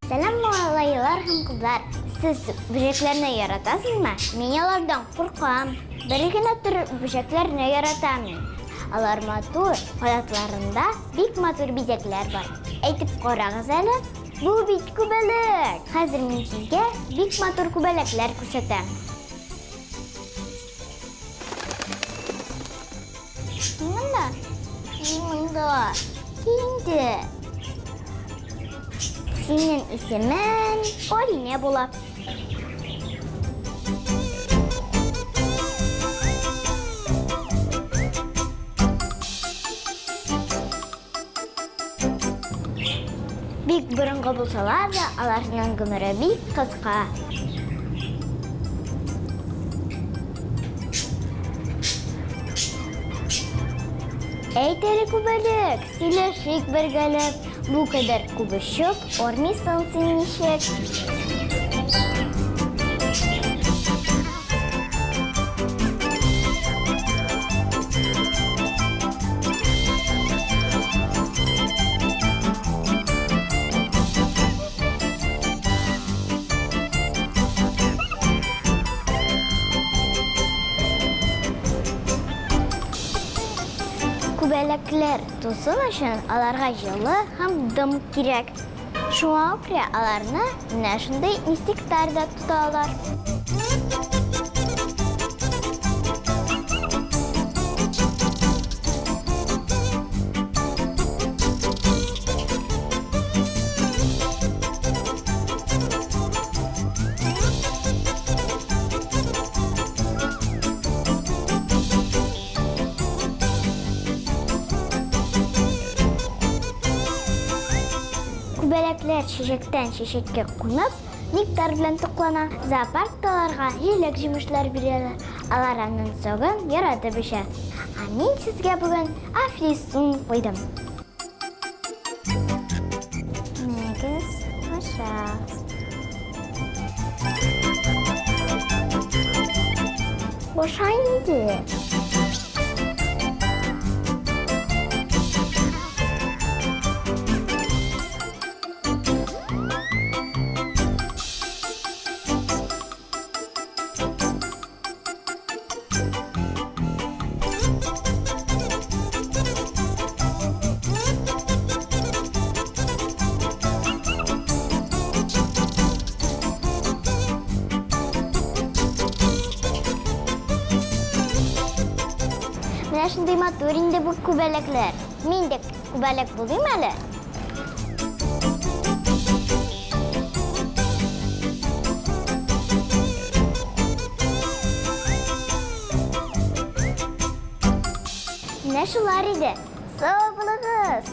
Сәлам, малайлар һәм кызлар. Сез бөҗәкләрне яратасызмы? Мин алардан куркам. Бер генә төр бөҗәкләрне яратам мин. Алар матур, канатларында бик матур бизәкләр бар. Әйтеп карагыз әле. Бу бит күбәләк! Хәзер мин сезгә бик матур күбәләкләр күрсәтәм. Кил монда. Кил монда. Кил инде. Синең исемең Алинә була. Бик борынгы булсалар да, аларның гомере бик кыска. Әйт әле, күбәләк, сөйләшик бергәләп. Бу кадәр күп очып, армыйсың син ничек? Күбәләкләр тусын өчен аларга җылы һәм дым кирәк. Шуңа күрә аларны менә шундый инсектлар да тоталар. Күбәләкләр чәчәктән чәчәккә кунып, нектар белән туклана. Зоопаркта аларга җиләк-җимешләр бирәләр. Алар аның согын яратып эчә. Ә мин сезгә бүген әфлисун куйдым. Мәгез, ашагыз. Аша инде. Менә шундый матур инде бу күбәләкләр. Мин дә күбәләк булыйм әле. Менә шулар иде. Сау булыгыз!